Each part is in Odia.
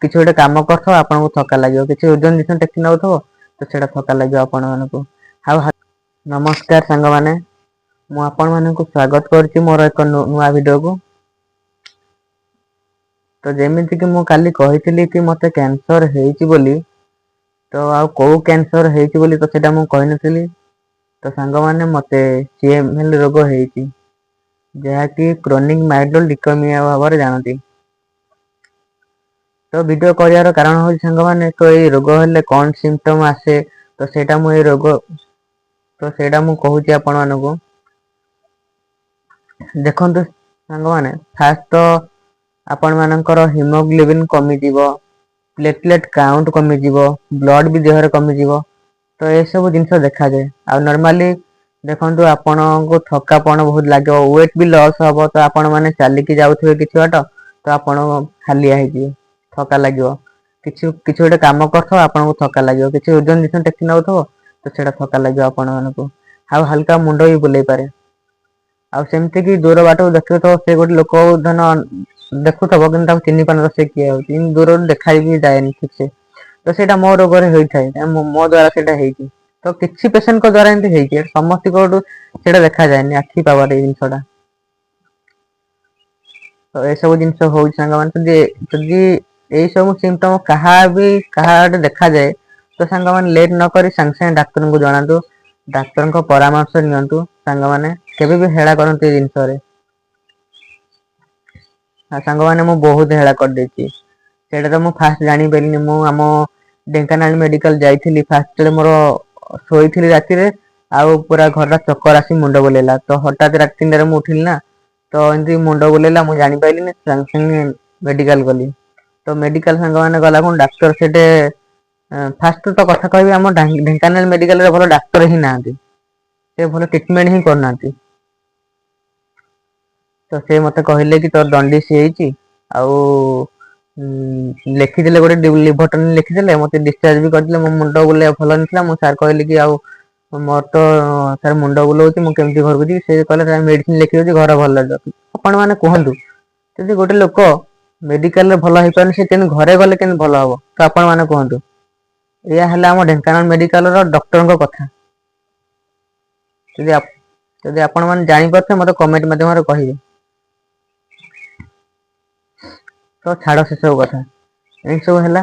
କିଛି ଗୋଟେ କାମ କରୁଥିବ, ଆପଣଙ୍କୁ ଥକା ଲାଗିବ। କିଛି ଓଜନ ଜିନିଷ ଟେକି ନଉଥିବ ତ ସେଇଟା ଥକା ଲାଗିବ ଆପଣମାନଙ୍କୁ। ଆଉ ନମସ୍କାର ସାଙ୍ଗମାନେ, ମୁଁ ଆପଣମାନଙ୍କୁ ସ୍ୱାଗତ କରୁଛି ମୋର ଏକ ନୂଆ ଭିଡିଓକୁ। ତ ଯେମିତିକି ମୁଁ କାଲି କହିଥିଲି କି ମତେ କ୍ୟାନ୍ସର ହେଇଛି ବୋଲି, ତ ଆଉ କୋଉ କ୍ୟାନ୍ସର ହେଇଛି ବୋଲି ତ ସେଇଟା ମୁଁ କହିନଥିଲି। ତ ସାଙ୍ଗମାନେ, ମତେ ସିଏମଏଲ ରୋଗ ହେଇଛି, ଯାହାକି କ୍ରୋନିକ ମାଇଲୋଏଡ ଲିଉକେମିଆ ଭାବରେ ଜାଣନ୍ତି। ତ ଭିଡିଓ କରିବାର କାରଣ ହଉଛି ସାଙ୍ଗମାନେ, ତ ଏଇ ରୋଗ ହେଲେ କଣ ସିମ୍ପଟମ ଆସେ, ତ ସେଇଟା ମୁଁ ଏଇ ରୋଗ ତ ସେଇଟା ମୁଁ କହୁଛି ଆପଣମାନଙ୍କୁ। ଦେଖନ୍ତୁ ସାଙ୍ଗମାନେ, ଫାଷ୍ଟ ତ ଆପଣମାନଙ୍କର ହିମୋଗ୍ଲୋବିନ କମିଯିବ, ପ୍ଲେଟଲେଟ କାଉଣ୍ଟ କମିଯିବ, ବ୍ଲଡ ବି ଦେହରେ କମିଯିବ। ତ ଏସବୁ ଜିନିଷ ଦେଖାଯାଏ। ଆଉ ନର୍ମାଲି ଦେଖନ୍ତୁ, ଆପଣଙ୍କୁ ଥକାପଣ ବହୁତ ଲାଗିବ, ୱେଟ ବି ଲସ୍ ହବ। ତ ଆପଣ ମାନେ ଚାଲିକି ଯାଉଥିବେ କିଛି ବାଟ, ତ ଆପଣ ହାଲିଆ ହେଇଯିବେ, ଥକା ଲାଗିବ। କିଛି କିଛି ଗୋଟେ କାମ କରୁଥିବ, ଆପଣଙ୍କୁ ଥକା ଲାଗିବ। କିଛି ଓଜନ ଜିନିଷ ଟେକି ନଉଥିବ ତ ସେଇଟା ଥକା ଲାଗିବ ଆପଣମାନଙ୍କୁ। ଆଉ ହାଲକା ମୁଣ୍ଡ ବି ବୁଲେଇ ପାରେ। ଆଉ ସେମିତି କି ଦୂର ବାଟକୁ ଦେଖୁଥିବ, ସେ ଗୋଟେ ଲୋକ ଧନ ଦେଖୁଥିବ, କିନ୍ତୁ ତାକୁ ଚିହ୍ନି ପାରୁନଥିବ ସେ କିଏ ହଉଛି, କିନ୍ତୁ ଦୂରରୁ ଦେଖା ବି ଯାଏନି ଠିକ ସେ। ତ ସେଇଟା ମୋ ରୋଗରେ ହୋଇଥାଏ, ମୋ ଦ୍ଵାରା ସେଇଟା ହେଇଛି। ତ କିଛି ପେସେଣ୍ଟଙ୍କ ଦ୍ଵାରା ଏମିତି ହେଇଛି, ସମସ୍ତଙ୍କଠୁ ସେଇଟା ଦେଖାଯାଏନି ଆଖି ପାୱାର ଏଇ ଜିନିଷଟା। ତ ଏସବୁ ଜିନିଷ ହଉଛି ସାଙ୍ଗମାନେ। ଯଦି ଯଦି ଏଇ ସବୁ ସିମ୍ପଟମ କାହା ବି କାହା ଆଡେ ଦେଖାଯାଏ, ତ ସାଙ୍ଗମାନେ, ଲେଟ୍ ନ କରି ସାଙ୍ଗେ ସାଙ୍ଗେ ଡାକ୍ତରଙ୍କୁ ଜଣାନ୍ତୁ, ଡାକ୍ତରଙ୍କ ପରାମର୍ଶ ନିଅନ୍ତୁ। ସାଙ୍ଗମାନେ, କେବେ ବି ହେଳା କରନ୍ତୁ ଏଇ ଜିନିଷରେ। ଆଉ ସାଙ୍ଗମାନେ, ମୁଁ ବହୁତ ହେଳା କରିଦେଇଛି। ସେଇଟା ତ ମୁଁ ଫାଷ୍ଟ ଜାଣିପାରିଲିନି। ମୁଁ ଆମ ଢେଙ୍କାନାଳ ମେଡିକାଲ ଯାଇଥିଲି। ଫାଷ୍ଟ ମୋର ଶୋଇଥିଲି ରାତିରେ, ଆଉ ପୁରା ଘରଟା ଚକର ଆସି ମୁଣ୍ଡ ବୁଲେଇଲା। ତ ହଠାତ୍ ରାତି 3ଟାରେ ମୁଁ ଉଠିଲି ନା, ତ ଏମିତି ମୁଣ୍ଡ ବୁଲେଇଲା, ମୁଁ ଜାଣିପାରିଲିନି। ସାଙ୍ଗେ ସାଙ୍ଗେ ମେଡିକାଲ ଗଲି। ତ ମେଡିକାଲ ସାଙ୍ଗମାନେ ଗଲା କଣ, ଡାକ୍ତର ସେଠି, ଫାଷ୍ଟ ତ କଥା କହିବି, ଆମ ଢେଙ୍କାନାଳ ମେଡିକାଲରେ ଭଲ ଡାକ୍ତର ହିଁ ନାହାନ୍ତି। ସେ ଭଲ ଟ୍ରିଟମେଣ୍ଟ ହିଁ କରୁନାହାନ୍ତି। ତ ସେ ମତେ କହିଲେ କି ତୋର ଦଣ୍ଡିସ ହେଇଛି। ଆଉ ଲେଖିଦେଲେ ଗୋଟେ ଲିଭର ଟନିକ ଲେଖିଦେଲେ, ମତେ ଡିସଚାର୍ଜ ବି କରିଦେଲେ। ମୋ ମୁଣ୍ଡ ବୁଲେଇବା ଭଲ ନଥିଲା। ମୁଁ ସାର୍ କହିଲି କି ଆଉ ମୋର ତ ସାର୍ ମୁଣ୍ଡ ବୁଲଉଛି, ମୁଁ କେମିତି ଘରକୁ ଯିବି? ସେ କହିଲେ, ମେଡିସିନ ଲେଖିଦଉଛି, ଘରେ ଭଲ ହେଇଯିବ। ଆପଣ ମାନେ କୁହନ୍ତୁ, ଯଦି ଗୋଟେ ଲୋକ ମେଡିକାଲରେ ଭଲ ହେଇପାରୁନି, ସେ କେମିତି ଘରେ ଗଲେ କେମିତି ଭଲ ହବ? ତ ଆପଣ ମାନେ କୁହନ୍ତୁ। ଏଇଆ ହେଲା ଆମ ଢେଙ୍କାନାଳ ମେଡିକାଲର ଡକ୍ଟରଙ୍କ କଥା। ଯଦି ଆପଣ ମାନେ ଜାଣିପାରୁଥିବେ, ମତେ କମେଣ୍ଟ ମାଧ୍ୟମରେ କହିବେ। ତ ଛାଡ ସେସବୁ କଥା, ଏଇ ସବୁ ହେଲା,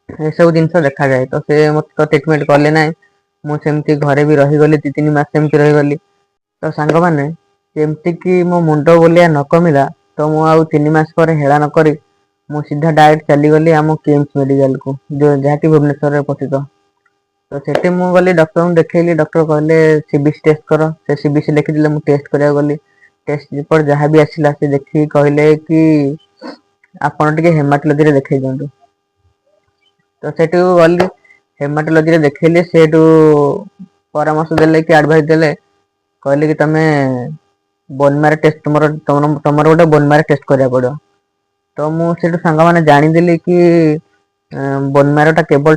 ଏସବୁ ଜିନିଷ ଦେଖାଯାଏ। ତ ସେ ମତେ ତ ଟ୍ରିଟମେଣ୍ଟ କଲେ ନାହିଁ, ମୁଁ ସେମିତି ଘରେ ବି ରହିଗଲି, 2-3 ମାସ ସେମିତି ରହିଗଲି। ତ ସାଙ୍ଗମାନେ, ଯେମିତି କି ମୋ ମୁଣ୍ଡ ବୁଲେଇବା ନ କମିଲା, ତ ମୁଁ ଆଉ 3 ମାସ ପରେ ହେଳା ନ କରି ମୁଁ ସିଧା ଡାଇରେକ୍ଟ ଚାଲିଗଲି ଆମ କିମ୍ସ ମେଡିକାଲକୁ, ଯାହାକି ଭୁବନେଶ୍ୱରରେ ଉପସ୍ଥିତ। ତ ସେଠି ମୁଁ ଗଲି, ଡକ୍ଟରଙ୍କୁ ଦେଖେଇଲି। ଡକ୍ଟର କହିଲେ, ସିବିସି ଟେଷ୍ଟ କର। ସେ ସିବିସି ଲେଖିଦେଲେ, ମୁଁ ଟେଷ୍ଟ କରିବାକୁ ଗଲି। ଟେଷ୍ଟ ରିପୋର୍ଟ ଯାହା ବି ଆସିଲା, ସେ ଦେଖିକି କହିଲେ କି ଆପଣ ଟିକେ ହେମାଟୋଲୋଜିରେ ଦେଖେଇ ଦିଅନ୍ତୁ। ତ ସେଠୁ ଗଲି, ହେମାଟୋଲୋଜିରେ ଦେଖେଇଲି। ସେଠୁ ପରାମର୍ଶ ଦେଲେ କି ଆଡଭାଇସ ଦେଲେ, କହିଲେ କି ତମେ ବୋନମାରୋ ଟେଷ୍ଟ, ତମର ତମର ତମର ଗୋଟେ ବୋନମାରୋ ଟେଷ୍ଟ କରିବାକୁ ପଡିବ। ତ ମୁଁ ସେଠୁ ସାଙ୍ଗମାନେ ଜାଣିଦେଲି କି ବୋନମାରୋ ଟା କେବଳ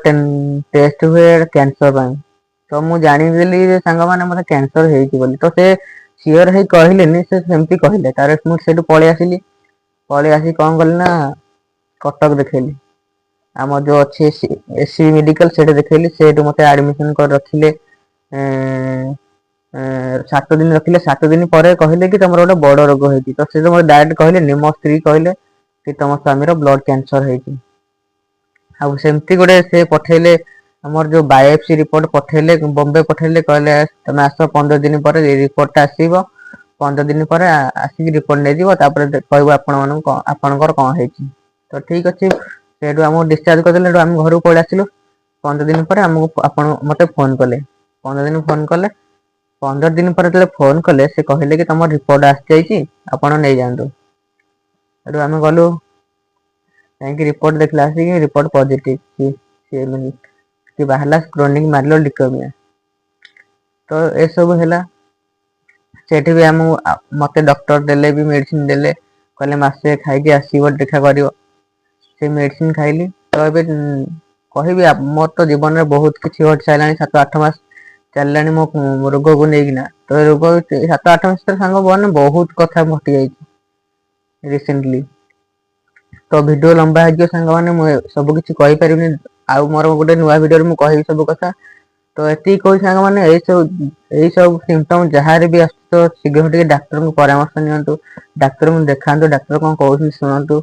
ଟେଷ୍ଟ ହୁଏ କ୍ୟାନ୍ସର ପାଇଁ। ତ ମୁଁ ଜାଣିଦେଲି ଯେ ସାଙ୍ଗମାନେ, ମତେ କ୍ୟାନ୍ସର ହେଇଛି ବୋଲି। ତ ସେ ସିଓର ହେଇ କହିଲେନି, ସେ ସେମିତି କହିଲେ। ତାପରେ ମୁଁ ସେଠୁ ପଳେଇ ଆସିଲି। ପଳେଇ ଆସି କଣ କଲି ନା, କଟକ ଦେଖେଇଲି। ଆମର ଯୋଉ ଅଛି ଏସସିବି ମେଡିକାଲ, ସେଠି ଦେଖେଇଲି। ସେଇଠୁ ମତେ ଆଡମିସନ କରି ରଖିଲେ, 7 ଦିନ ରଖିଲେ। 7 ଦିନ ପରେ କହିଲେ କି ତମର ଗୋଟେ ବଡ ରୋଗ ହେଇଛି। ତ ସେ ତ ମତେ ଡାଇରେକ୍ଟ କହିଲେନି, ମୋ ସ୍ତ୍ରୀ କହିଲେ କି ତମ ସ୍ୱାମୀର ବ୍ଲଡ କ୍ୟାନ୍ସର ହେଇଛି। ଆଉ ସେମିତି ଗୋଟେ ସେ ପଠେଇଲେ, ଆମର ଯୋଉ ବାୟୋପ୍ସି ରିପୋର୍ଟ ପଠେଇଲେ, ବମ୍ବେ ପଠେଇଲେ। କହିଲେ, ତମେ ଆସ 15 ଦିନ ପରେ, ରିପୋର୍ଟ ଟା ଆସିବ 15 ଦିନ ପରେ, ଆସିକି ରିପୋର୍ଟ ନେଇଯିବ, ତାପରେ କହିବୁ ଆପଣ ମାନଙ୍କୁ ଆପଣଙ୍କର କଣ ହେଇଛି। ତ ଠିକ ଅଛି, ସେଇଠୁ ଆମକୁ ଡିସଚାର୍ଜ କରିଦେଲେ। ସେଠୁ ଆମେ ଘରକୁ ପଳେଇ ଆସିଲୁ। 15 ଦିନ ପରେ ଆମକୁ ଆପଣ ମତେ ଫୋନ କଲେ। 15 ଦିନ ଫୋନ କଲେ। 15 ଦିନ ପରେ ଯେତେବେଳେ ଫୋନ କଲେ, ସେ କହିଲେ କି ତମ ରିପୋର୍ଟ ଆସିଯାଇଛି, ଆପଣ ନେଇଯାଆନ୍ତୁ। ସେଠୁ ଆମେ ଗଲୁ, ଯାଇକି ରିପୋର୍ଟ ଦେଖିଲା ଆସିକି ରିପୋର୍ଟ ପଜିଟିଭ କି ବାହାରିଲା କ୍ରୋନିକ ମାଇଲୋଏଡ ଲିଉକେମିଆ। ତ ଏସବୁ ହେଲା। ସେଠି ବି ଆମକୁ ମତେ ଡକ୍ଟର ଦେଲେ ବି ମେଡିସିନ ଦେଲେ, କହିଲେ ମାସେ ଖାଇକି ଆସିବ, ଦେଖା କରିବ। ସେ ମେଡିସିନ ଖାଇଲି। ତ ଏବେ କହିବି, ମୋର ତ ଜୀବନରେ ବହୁତ କିଛି ଘଟି ସାରିଲାଣି। 7-8 ମାସ ଚାଲିଲାଣି ମୋ ରୋଗକୁ ନେଇକିନା। ତ ଏ ରୋଗ 7-8 ମାସ ଭିତରେ ସାଙ୍ଗ ମାନେ ବହୁତ କଥା ଘଟି ଯାଇଛି ରିସେଣ୍ଟଲି। ତ ତ ଭିଡ଼ିଓ ଲମ୍ବା ହେଇଯିବ ସାଙ୍ଗମାନେ, ମୁଁ ସବୁ କିଛି କହିପାରିବିନି। ଆଉ ମୋର ଗୋଟେ ନୂଆ ଭିଡ଼ିଓରେ ମୁଁ କହିବି ସବୁ କଥା। ତ ଏତିକି କହୁଛି ସାଙ୍ଗମାନେ, ଏଇସବୁ ସିମ୍ପଟମ୍ ଯାହାର ବି ଆସୁଛି, ତ ଶୀଘ୍ର ଟିକେ ଡାକ୍ତରଙ୍କୁ ପରାମର୍ଶ ନିଅନ୍ତୁ, ଡାକ୍ତରଙ୍କୁ ଦେଖାନ୍ତୁ, ଡାକ୍ତର କଣ କହୁଛନ୍ତି ଶୁଣନ୍ତୁ,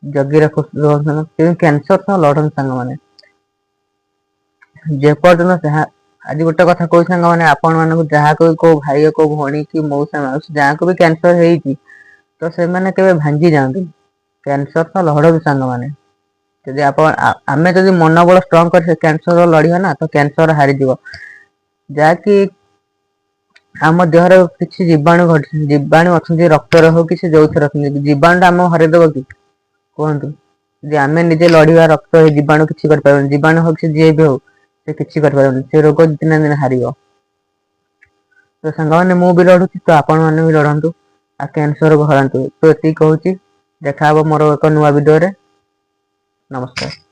ଜଗି ରଖ ରୁହନ୍ତୁ, କିନ୍ତୁ କ୍ୟାନ୍ସର ସହ ଲଢ଼ନ୍ତୁ ସାଙ୍ଗମାନେ ଯେପର୍ଯ୍ୟନ୍ତ ଯାହା। ଆଜି ଗୋଟେ କଥା କହୁଛି ସାଙ୍ଗମାନେ, ଆପଣ ମାନଙ୍କୁ ଯାହାକୁ କୋଉ ଭାଇ, କୋଉ ଭଉଣୀ କି ମଉସା ମାଉସୀ ଯାହାକୁ ବି କ୍ୟାନ୍ସର ହେଇଛି, ତ ସେମାନେ କେବେ ଭାଙ୍ଗି ଯାଆନ୍ତୁ, କ୍ୟାନ୍ସର ସହ ଲଢ଼ନ୍ତୁ ସାଙ୍ଗମାନେ। ଯଦି ଆପଣ ଆମେ ଯଦି ମନୋବଳ ଷ୍ଟ୍ରଙ୍ଗ କରି ସେ କ୍ୟାନ୍ସର ଲଢିବା ନା, ତ କ୍ୟାନ୍ସର ହାରିଯିବ। ଯାହାକି ଆମ ଦେହରେ କିଛି ଜୀବାଣୁ ଜୀବାଣୁ ଅଛନ୍ତି, ରକ୍ତରେ ହଉ କିଛି ଯୋଉଥିରେ ଅଛନ୍ତି, ଜୀବାଣୁ ଟା ଆମକୁ ହରେଇଦବ କି କୁହନ୍ତୁ? ଯଦି ଆମେ ନିଜେ ଲଢିବା, ରକ୍ତ ଜୀବାଣୁ କିଛି କରିପାରିବନି। ଜୀବାଣୁ ହଉ କି ଯିଏ ବି ହଉ, ସେ କିଛି କରିପାରିବନି। ସେ ରୋଗ ଦିନେ ଦିନେ ହାରିବ। ତ ସାଙ୍ଗମାନେ, ମୁଁ ବି ଲଢୁଛି, ତ ଆପଣ ମାନେ ବି ଲଢନ୍ତୁ ଆଉ କ୍ୟାନ୍ସରକୁ ହରାନ୍ତୁ। ତ ଏତିକି କହୁଛି, ଦେଖା ହବ ମୋର ଏକ ନୂଆ ଭିଡ଼ିଓରେ। ନମସ୍କାର।